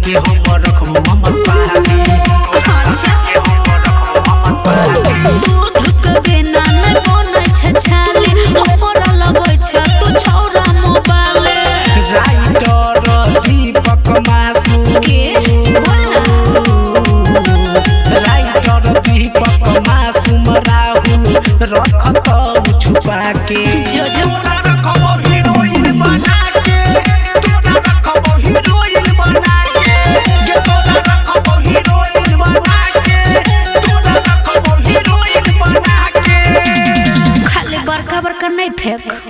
के हम रखबो अमर पाली। अच्छा। दूध के बिना नै बनै छै छाली, हमरा लगै छै तू छौरा मोबाइल। राइटर दीपक मासू के बोल ना। राइटर दीपक मासूम राहुल रखत छुपा के।